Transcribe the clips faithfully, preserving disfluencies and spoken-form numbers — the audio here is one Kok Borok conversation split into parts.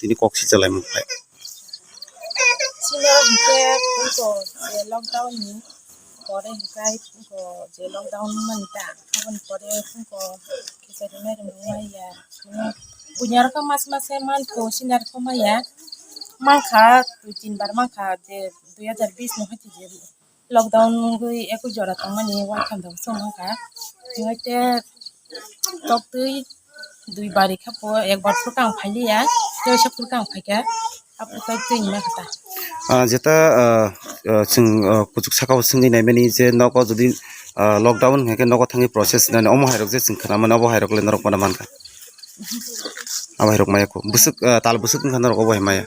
tini kok sijalaimung khlai. Chini o hinkhe punko je lockdown ni pore hinkhe punko je lockdown mani ta, aboni pore punko khichari mairum rwmaya. Buini aro khe mas mase manko sini aro khe maya. Mankha dui tin bar mankha je dui hazar bis ni hoite je lockdown wngwi ekui jora tongmani waitham rok chwng wngkha. Tei toktwi dui bari kha po, ek bar phuru kang phailiya, tei waisa phuru kang phaikha, aphuru khe twi wngna kha ta. Ah, jeta, ah, ah, chwng, ah, kuchuk saka o swngwi naimani je nogo jodi, ah, lockdown hwnkhe nogo thangwi process nani omo hai rok je chwng khwnamani obo hai rok le norok bono mankha. Abo hai rok maya kho. Bwswk, ah, tal bwswk wngkha norok obo hai maya.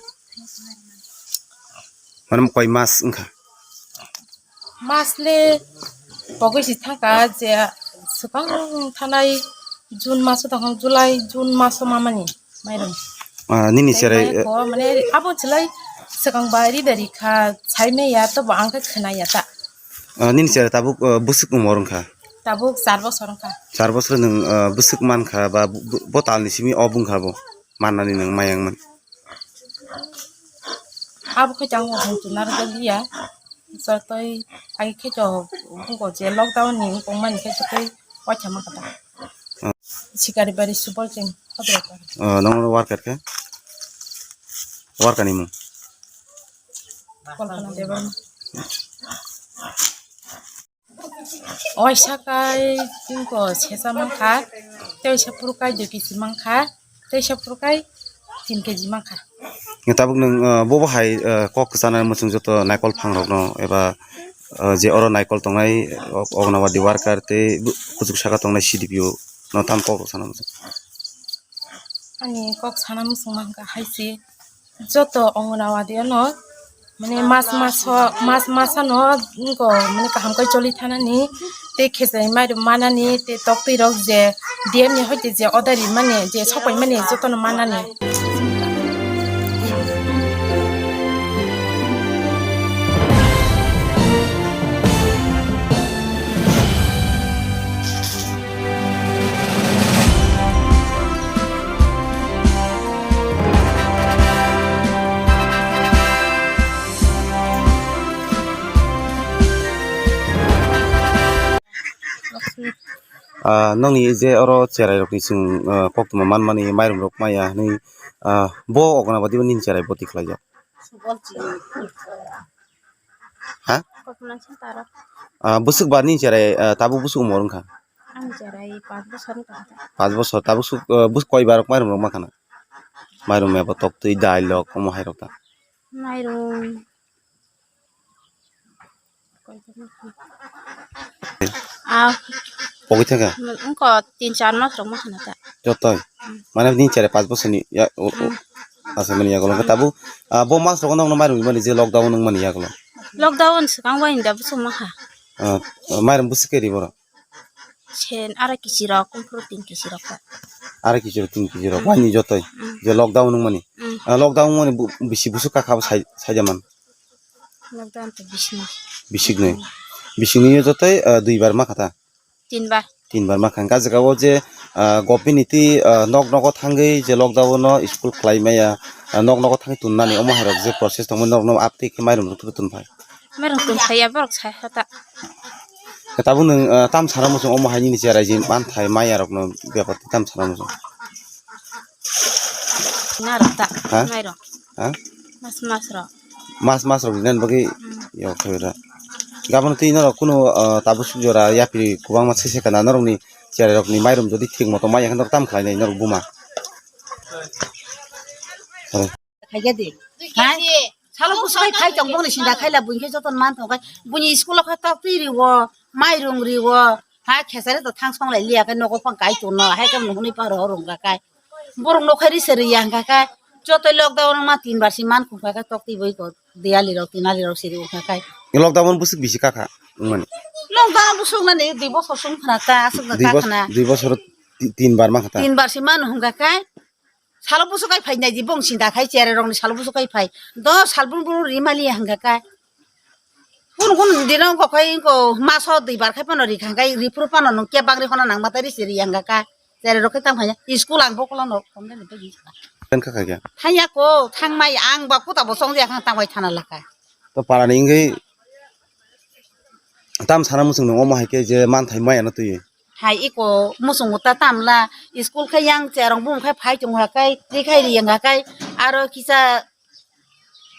Mane koi mas wngkha? Mas le pogwi si thangkha je swkang thanai June maso tongkha, July, June maso mamani mairum. Ah, nini cherai, maya kho, mane abo chwlai swkang ba ri dari kha, sai maya to bo ang khe khwnaya ta. Ah, nini cherai tabuk, ah, bwswk umor wngkha? Tabuk char bosor wngkha. Char bosor nwng, ah, bwswk mankha ba bo, bo, bo talni simi o bungkha bo mannani nwng maya wngmani? Abo khe chang bo hwn chuna rwjak liya. Jotoi agi khe to buko je lockdown ni wngkong mani khe jotoi waitha ma kata. Ah. Sikari bari subol cheng khodro kha. Ah, nang worker khe? Worker ni mung? Kalpana Debbarma. Waisa kai chwngko sesa mankha, tei waisa phuru kai dui kg mankha, tei waisa phuru kai tin kg mankha. Tabuk nwng, ah, bobo hai, ah, kok kwchana muchung joto naikol phang rokno eba, ah, je oro naikol tongnai, ok-, Anganwadi worker tei bu-, kuchuk saka tongnai C D P O no tam kok rok sana muchung. Ani kok sana muchung mankha hai se. Joto Anganwadi ano, mane mas maso, mas masano, wngko, mane kaham kai choli thanani, tei khesai mairum manani, tei toktwi rok je D M ni hoite je order rimani, je sopai mani, jotono manani. Ah, nokni je oro cherai rokni chwng, ah, koktwma manmani mairum rok maya hinwi, ah, bo Anganwadi o nini cherai bwtwi khlaijak. Ha? Koktwma center o. Ah, bwswk bar nini cherai, ah, tabuk bwswk umor wngkha? Ani cherai panch bosor wngkha. Panch bosor, tabuk swk, ah, bwswk koi bar mairum rok makhana? Mairum eba toktwi dai lok omo hai rok ta. Mairum. Ah. Pogwi thangkha? Wngkha tin char mas rok makhana ta. Jotoi? Hmm. Mane nini cherai panch bosorni ya, o, o, hmm, asa mani yagulo. Tabuk, ah, bo mas rogo nokno mairum mani je lockdown wng mani yagulo. Lockdown swkang bai hinda bwswk makha. Ah, mairum bwswk khe ri borok? Sen arai kisi rok, kumphuru tin kisi rok ta. Arai kisi rok, tin kisi rok, hmm, waini jotoi? Hmm. Je lockdown wng mani? Hmm. Ah, lockdown wng mani bu-, bisi bwswk kakha bo sai, saida man? Lockdown to bising. Bisiknwi. Bisiknwi yo jotoi, ah, dui bar makha ta? Tin bar. Tin bar makha. Hwnkha jaga o je, ah, government ni twi, ah, nok nogo thangwi je lockdown no school khlai maya, ah, nok nogo thangwi tun nani omo hai rok je process tongmani nok no uptake khe mairum rok tun phai. Mairum tun phai ya borok sai ha ta. Tabuk nwng, ah, tam sana muchung omo hai nini cherai je manthai maya rok no bepar tam sana muchung. Na rok ta, ha? Mairum. Ha? Mas mas rok. Mas mas rok rinani bagwi, hmm, yok thai ra. Gabon twi norok kunu, ah, tabuk suk jora yapri kwbangma sese kana norokni cherai rokni mairum jodi thik moto maya khe norok tam khlainai norok buma. Hai. Khaikhe di. Hai? Salo bwswk khai tong bongni sinda khaila buini khe joto man tong khai. Buini school o kha tok twi riwo, mairum riwo. Ha khesari to thang song lai liya khe nogo phang kai tong no. Hai kam no hwnwi paro rung kha kai. Borok nokhai ri se ri ya hwnkha khe, jotoi lockdown wngma tin bar si man khum kha khe, tok twi boi ko diyali rok, tinali rok siri wngkha khe. Lockdown bwswk bisi kakha wngmani? Lockdown bwswk nani dui bosor sung khna ta, aswk da Dui bos-, kakhna. Dui bosor ti-, tin bar ma kha ta? Tin bar si man hwnkha khe, salo bwswk kai phai nai di bong sinda khai chere rok ni salo bwswk kai phai. Do sal brum brum ri mali ya hwnkha khe. Kun kun dino wngkha khai wngkha maso dui bar khai phano ri kha khai ri phuru phano nung kebak ri phano nang ma ta ri se ri yang kha kha. Chere rok khe tang phai ya school ang bokolo no phone de ni bagwi. Pen kha kha khe. Thangya ko, thangmai ang ba kuta bo chongjak ang tangbai thana lakha. To parani wngwi tam sana muchung nung omo hai khe je manthai maya no twi. Hai iko muchung ta tamla school khai yang cherong bum khai phai chung ha kai, ri khai ri yang ha kai, aro kisa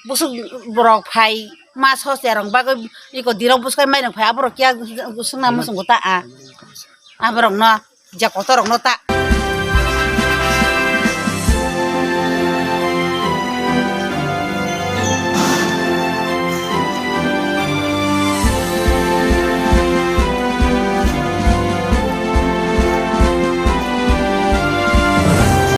busuk borok phai ma so cherong bagwi iko dirok buskai mai rong phai aborok kya sungna muchung ta a. Aborok no je kotorok no ta